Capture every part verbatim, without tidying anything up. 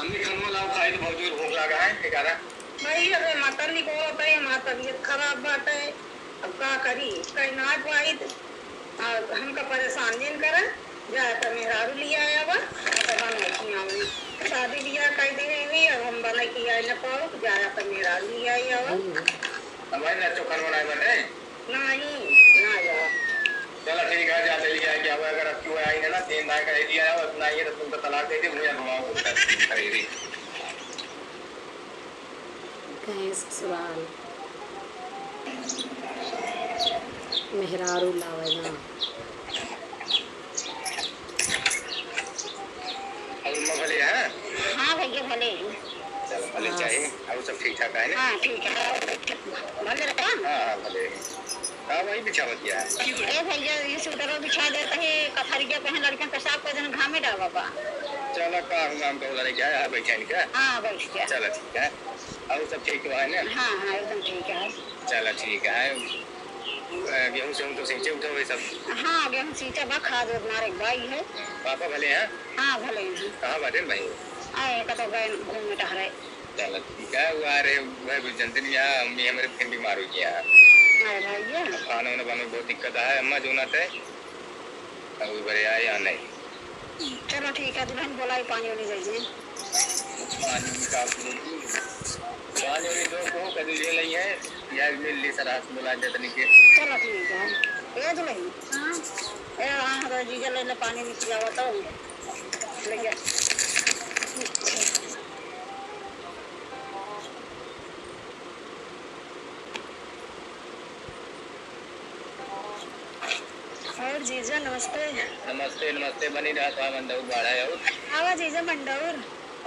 हमनी खनवा लाओ खाई तो भौजी भूख लागा है, के करा? भाई, अबे माता निकोलत है, हमार तबीयत खराब बाटे, अब का करी? कहीं ना पाई तो, आ, हमका परेशान जिन करा, जाए तो मेहरारू लिया आवा, तो बने की आऊँ। शादी बियाह कर दे रही, अब हम बने की आए न पाओ, जाए तो मेहरारू लिया आवा। अब भाई ना चोखन बनाए बने? नहीं, ना आवा। चला ठीक है, जा चली जाए, क्या हुआ, अगर अब क्यों आई ना, तीन दाई का दिया आवा, ना ये तो तुमको तलाक दे दे, मुझे घुमाओ, खरीदी। कहे ससुराल मेहरारू लावे ना। और अम्मा भले हैं? हाँ भैया, भले हैं। चलो, भले हाँ। चाहिए। और सब ठीक ठाक है ना? हाँ, ठीक है। भले रहा? हाँ, हाँ, भले। हाँ, वही बिछावत गया है। ए भैया, ये सूटरो बिछा देता है, कथरिया कहें लड़कियां पेशाब कर देन, घामे डावा बा। चला, का हुआ, हम तो उधर ही गया है, बैठे हैं क्या? हाँ, बैठ गया। चला, ठीक है। और सब ठीक तो है ना? हाँ, हाँ, एकदम ठीक है। चला, ठीक है। अ, गेहूं सेहूं तो सींचे उठे हुए सब? हाँ, गेहूं सींचे बा, खाद उद मारे के बाई है। पापा भले हैं? हाँ, भले हैं। कहाँ बाटे भाई? आए, कतो गए घूमे टहरे। चला, ठीक है, वो आ रहे, वह भी जनते नहीं, यहाँ अम्मी हमारे फिर बीमार हो गया है। अरे भैया। अब खाना वाना बनाने में बहुत दिक्कत है, अम्मा जो ना थे, अब वो बड़े आए या नहीं। चलो ठीक है, दुल्हन बोलाई, पानी वानी दे दीजिए। पानी वानी का आप लोग, पानी वानी दो को कभी ले नहीं है, या मिल ली सर, हाथ बुला दे तनी के। चलो ठीक है। ए दुल्हन। हाँ। ए, हाँ, तो जीजा ले ले, पानी में पियावा तो। ले गया। और जीजा, नमस्ते। नमस्ते, नमस्ते, बनी रहा था मंदौर बाड़ा है और। आवा जीजा मंदौर।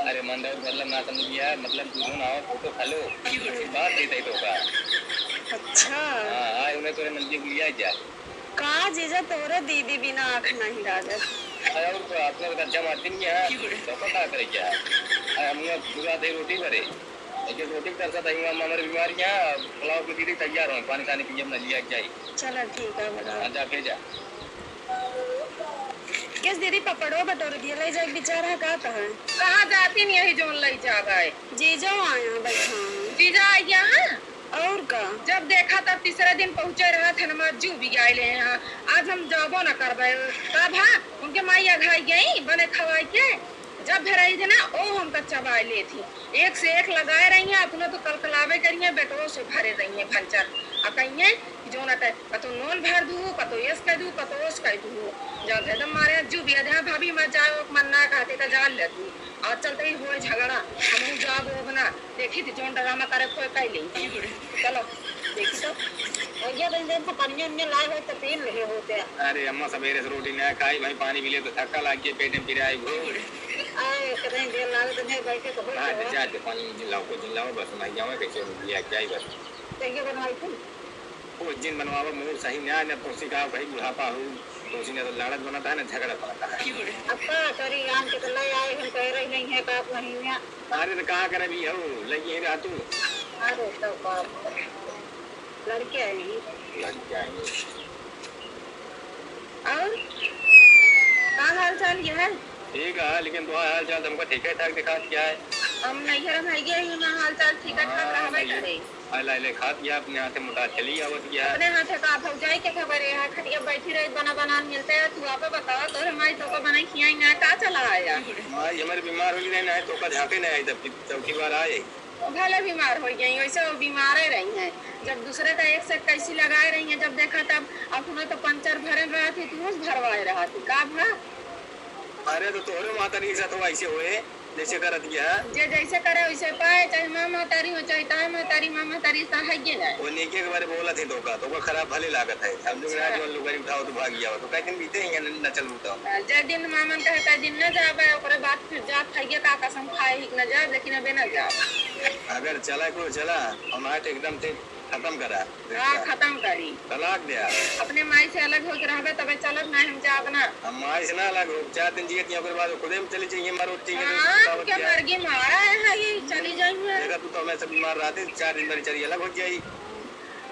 अरे मंदौर मतलब ना समझ गया, मतलब दूधो ना हो, फोटो खा लो। बात देते तो का। अच्छा। हाँ, आज उन्हें तोरे नंदी बुलिया जा। का जीजा, तोरे दीदी बिना आँख नहीं लागत। अरे और तो अपने तो कच्चा मारती नहीं है, तो का करे क्या? अरे हम लोग पूरा दे रोटी भरे। एक एक रोटी कर सकता है, हम हमारे बीमारी है, पुलाव की दीदी तैयार हो, पानी खाने की जब न लिया जाए। चलो ठीक है बेटा। हाँ, जा भेजा। किस दीदी पपड़ो बटोर दिए, ले जाए बेचारा का कहाँ? कहाँ जाती नहीं, यही जोन ले जा गए। जीजो आया बैठा। जीजा आया है? और का? जब देखा तब तीसरे दिन पहुँचे रहा थे, हमार जीव बिगाड़ ले हैं। आज हम जाबो न करबे। का भा? उनके माई अघाई गई, बने खवाई के। जब भेराई थे ना, ओ हमका चबाए ले थी। एक से एक लगाए रही हैं, अपने तो कलकलावे करी हैं, बेटवो से भरे रही हैं भंचर। आ कहिए कि जो ना कहे, कतो नोन भर दू, कतो एस कह दू, कतो ओस कह दू। जब एकदम मारे जीव बिया दे, "हाँ भाभी, मत जाओ, मन ना कहते तो जान ले तू।" आज चलते ही होए झगड़ा, हम जाब ओब ना। देखी थी जौन ड्रामा करे खोए कह ले। चलो, देखी तो। भैया, बन जाए तो पनिया उनिया लाए हो तो पी ले होते। अरे अम्मा, सवेरे से रोटी ना खाई भाई, पानी पी ले तो थका लाग गया, पेट में पिराई हो। आए, कतई देर लागे तो नहीं बैठे तो हो हाँ, जावा। तो जाते पानी जिन लाओ, को जिन लाओ, बस मैं जाऊँ, कैसे लिया जाए बस। तो ये बनवाई थी? वो जिन बनवावा, मूड सही ना, न तोसी का भाई बुढ़ापा हो, तोसी ने तो लड़त बनता है, न झगड़त बनता है। अब का करी, आन के तो ले आए, हम कह रही नहीं है, का आप वहीं में अरे तो का करे भी हो, लगी ही रहा तू। अरे तो बाप रे। लड़के आए हैं। लड़के आए हैं। और का हाल चाल ये है? ठीक है, लेकिन तुम्हारा हाल चाल तुमको ठीक है ठाक दिखात क्या है? हम नैहर में है, ये ही ना हाल चाल ठीक है ठाक हाँ, रहबे नैहर। करे। आ, ले, ले, खात गया अपने हाथे मोटा चली आवत गया। अपने हाथे का भौजाई के खबर है, खटिया बैठी रही, बना बना मिलते हैं, तू आपे बताओ, तोरे माई तोका बनाई खियाई ना, का चला आया? माई हमारे बीमार हो गई ना, तोका झांके ना आई, तब चौथी बार आए। वो भले बीमार हो गई, वैसे वो बीमारे रही हैं। जब दूसरे का एक से कैसी लगाए रही हैं, जब देखा तब अपने तो पंचर भरे रहा थी, तू उस भरवाए रहा थी, का भा? अरे तो तोहरे माता नहीं साथ वैसे होए। जैसे करत गया। जे जैसे करे वैसे पाए, चाहे माँ महतारी हो, चाहे ताए महतारी, माँ महतारी, ता है ये ना। वो नीके के बारे बोलत है, तोका, तोका खराब भले लागत है। अब जो राज वाले लोग गाड़ी उठाओ तो भाग जाओ, तो कई दिन बीते हैं, न, न चल उठाओ। हाँ, जे दिन मामन कहे, ते दिन न जाबे, ओकरे बाद फिर जात है ये का कसम खाए ही न जाब, लेकिन अबे न जाब। अगर चला को चला, हम आज एकदम से खत्म करा। हाँ, खत्म करी। तलाक दे आ। अपने माई से अलग होके रहबे, तबे चलब, नहीं हम जाब ना। हम माई से ना अलग हो, चार दिन जियत यहाँ, ओकरे बाद खुदे में चली जाइए, मारो ठीक है, हाँ, बताओ क्या क्या? मरगी मारा है, ये चली जाइए। देखा, तू तो हमेशा बीमार रहते, चार दिन भर चली अलग हो जाई।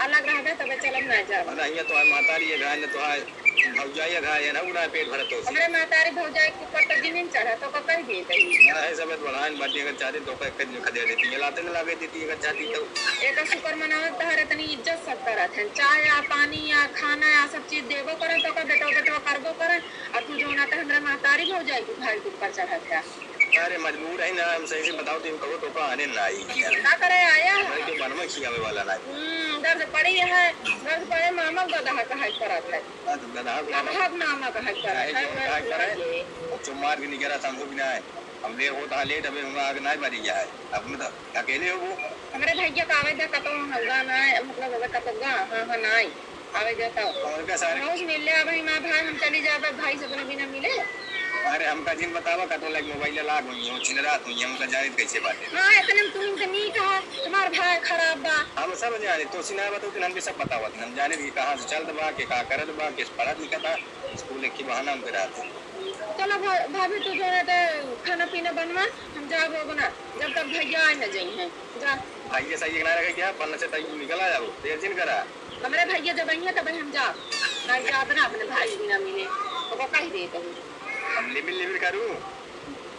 अलग रहबे, तबे चलब, नहीं जाब। अरे, यहाँ तो है माता रही है, घर में तो है। भौजाई अघायन हउ ना पेट भरत हो से। हमरे महतारी भौजाई के ऊपर तो जिनिन चढ़ा तो का कह देत ही। ना है सब बढ़ान बाटी अगर चाहती तो का एक दिन खदेड़ देती, ये लाते न लागे देती अगर चाहती तो। एकर शुक्र मनावत तहर इतनी इज्जत सब करत हैं, चाय आ पानी आ खाना आ सब चीज देबो करन तो का बेटवा बेटवा करबो करन, और तू जो ना तो हमरे महतारी भौजाई के भाई के ऊपर चढ़त है। अरे मजबूर है ना, हम सही से बताओ तो कहो तो का आने ना आई। का करे आया है? भाई के बनवा खियावे वाला ना। हम्म, दर्द पड़ी है, दर्द पड़े मामा गदहा कहा करत है। हाँ, तो गदहा को गदहा के मामा कहा करत चाहे है, जो कहा करे, ये। चुम्मार भी निकला समझो भी ना है। हम ले होता लेट अबे हुआ आगे ना बढ़ी जाए। अब में तो अकेले हो वो। हमरे भैया का आवे दे कतो हल्ला ना है, मतलब अबे कतो गा, हाँ, हाँ, ना है। आवे जाता। और का सारे? रोज मिल ले, अब ही माँ भाई हम चली जाबे, भाई से अपने बिना मिले। अरे हमका जिन बतावा, कतो लाइक मोबाइल लाग हुई हो, छिन रात हुई, हमका जाने कैसे बाटे। हाँ, इतने में तुम तो नहीं कहा, तुम्हार भाई खराब बा। हम सब जाने, तो सिना बताओ कि हम भी सब बतावत, हम जाने कि कहाँ से चलत बा, के का करत बा, किस पढ़त लिखत बा, स्कूल एक ही बहाना हम पे रहते। चलो भा-, भाभी तू जो है ते खाना पीना बनवा, हम जाबो बना, जब तक भैया आ न जाई हैं, जा। भैया सही ना रखे क्या, पन्ना से तई निकल आ जाओ, देर जिन करा। हमरे भैया जब अइहें, तब हम जाब। नहीं जाब ना, अपने भाई बिना मिले। ओको कह दे तू। हम लिबिल लिबिल करू।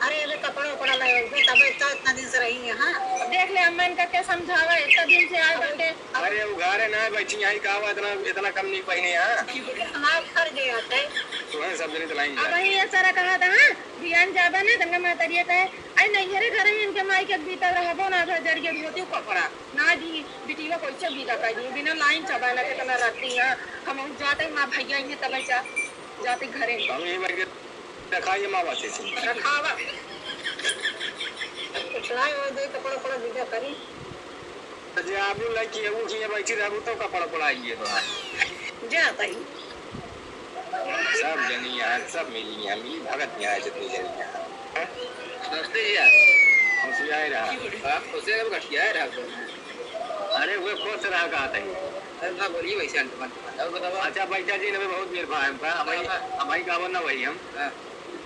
अरे, अबे कपड़ा उपड़ा ले अइबे, तबे तो इतना दिन से रही है, हाँ। अब देख ले, अम्मा इनका क्या समझावा, इतना दिन से आए बाटे। अरे, उघारे ना बैठी आई, का हुआ, इतना, इतना कम नहीं पहने, हाँ। हमार फर्ज है, आते। तुम्हें सब जने तो लाई अब जाते। वही ये सारा कहा था, हाँ, बियान जाबा ना, गंगा माता रे कहे, अरे, नैहरे घरे ही इनके माई के भीतर रहबो ना, घर जरिए धोती कपड़ा। ना दी, बिटिया कैसे विदा कर दी? बिना लाइन चबाना के तना रखती हैं। हम जाते हैं, माँ भैया इन्हें तब जा, जाते घरे। हम यही बैठ के रखाइए माँ बात से। रखावा। कुछ लाए हो दे, कपड़ा उपड़ा विदा करी। तो जे आबू लड़की है, वो किए बैठी रहबू तो कपड़ा उपड़ा आइए तो। जा भाई। सब जनी यहाँ, सब मिली यहाँ, मिली भगत यहाँ, जितनी जनी यहाँ। नमस्ते भैया। खुशियाए रहा। आप खुशियाए रहा, गठियाए रहा। अरे, वे खुश रहा, कहा तही। अरे, ना बोलिए वैसे, अंत मंत मत। और बताओ। अच्छा, बैठा जी, हमें बहुत देर भा हमका, हमारी, हाँ, हाँ। हमारी गाँव ना वही हम। हाँ।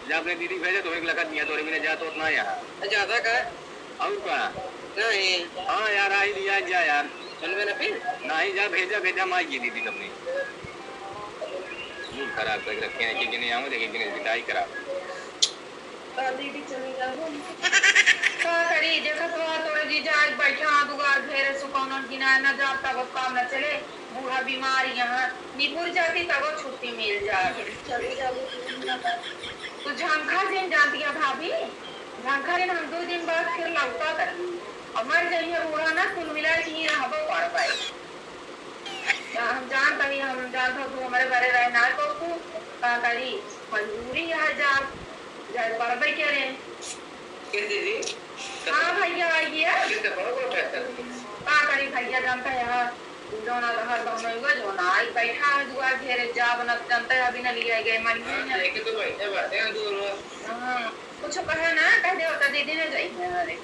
जा अपने दीदी भेजे, तो एक लखत नहीं है, तो मैंने जा तो उतना यहाँ। ज्यादा का? और का? नहीं। हाँ यार, आई लिया जा यार। चल मेरा फिर? नहीं जा, भेजा, भेजा, माई की दीदी कब नहीं। मूड खराब करके रखे हैं, कि गिने आऊँ, देखिए गिने पिटाई करा। का दीदी चली जाबो? का करी, देखत हो तोरे जीजा आज बैठा, दुआर घेरे सुकौनन गिनाए न जाब, तब काम न चले। बूढ़ा बीमार यहाँ, निपुर जाती तबो छुट्टी मिल जात। चली जाबो। तू झंखा जिन जानती है भाभी, झंखा जिन हम दो दिन बाद फिर लौटा करी। और मर जाइए बूढ़ा ना, कुल मिला के ही रहबो कर पाए। हम जानत हई, हम जानत हई, तू हमरे घरे रहे ना, तो तू का करी, मजबूरी है, जा, जा परबे करे। के दीदी? हाँ भैया, आइए। किससे बड़ा बड़ा फैसला किया? का करी भैया, जानत है, यहाँ जौना रहत बा, हम लोग जौना आई बैठा है दुआर घेरे, जा बनत, जानत है, अभी न लिया गए, मन में हाँ, न। देखे तो बैठे बातें हैं दूर। हाँ, कुछ कहे ना, कह दे, होता दीदी न जाइए, अरे।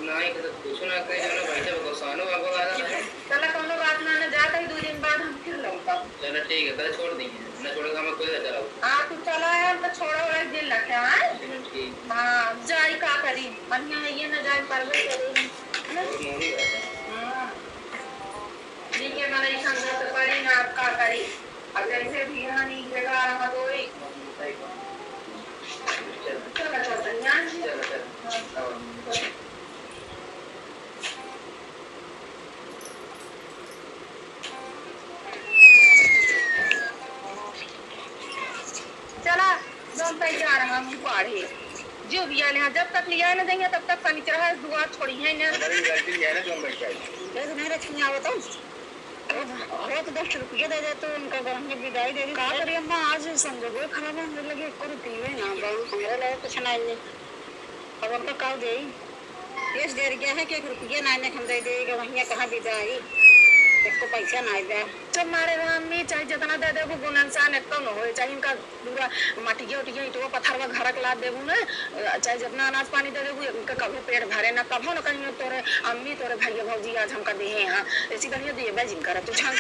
नहीं, तो कुछ ना कहे, जो ना भाई साहब गुस्सानो आपको आ रहा है। चला, कौनो बात ना, ना जात है, दो दिन बाद हम फिर लौटब। चलो, ठीक है, कल छोड़ देंगे। ना छोड़ेगा, हम खुद चलाओ। हाँ, तू चला है, हम तो छोड़ो, एक दिन रखे, हाँ? चलो, ठीक। हाँ, जाई का करी, बढ़िया है, ये ना जाए, परवे करी। और मोरी है। हाँ। ठीक है, मने ई संघर्ष करी ना, आप का करी? अब जैसे भी यहाँ नहीं बेकार हम तो एक। चलो, चलो, चलो, यहाँ से। चलो, चलो। हाँ। चला, जौन तैयार हम पढ़े। जो भी आले हैं, जब तक लिया न जाइए, तब तक सनिचरा है, दुआ छोड़ी है ना। हमारी गलती है ना, जौन बैठ जाए। ये तो नहीं रखी आवत हो। अरे, तो दस रुपये दे दे, तो उनका घर में विदाई दे दी। का करी अम्मा, आज संजोगो खराब है, हमरे लगे एको रुपये ना बा। हमरे लगे कुछ ना है। अब उनका का देई? इस देर गया है कि एक रुपया ना ने हम दे देगा, वहीं कहाँ विदाई, एको पैसा ना दे। जब मारे वहाँ अम्मी, चाहे जितना दे देबू, गुननसान एको न होए, चाहे इनका पूरा मटिया उटिया, ईंटवा पत्थरवा घरक लाद देबू ना, चाहे जितना अनाज पानी दे देबू, इनका कभो पेट भरे ना, कभो न कहीं तोरे अम्मी, तोरे भैया भौजी आज हमका देहे हैं, ऐसी बढ़िया दिए बैजिन करत, तू छान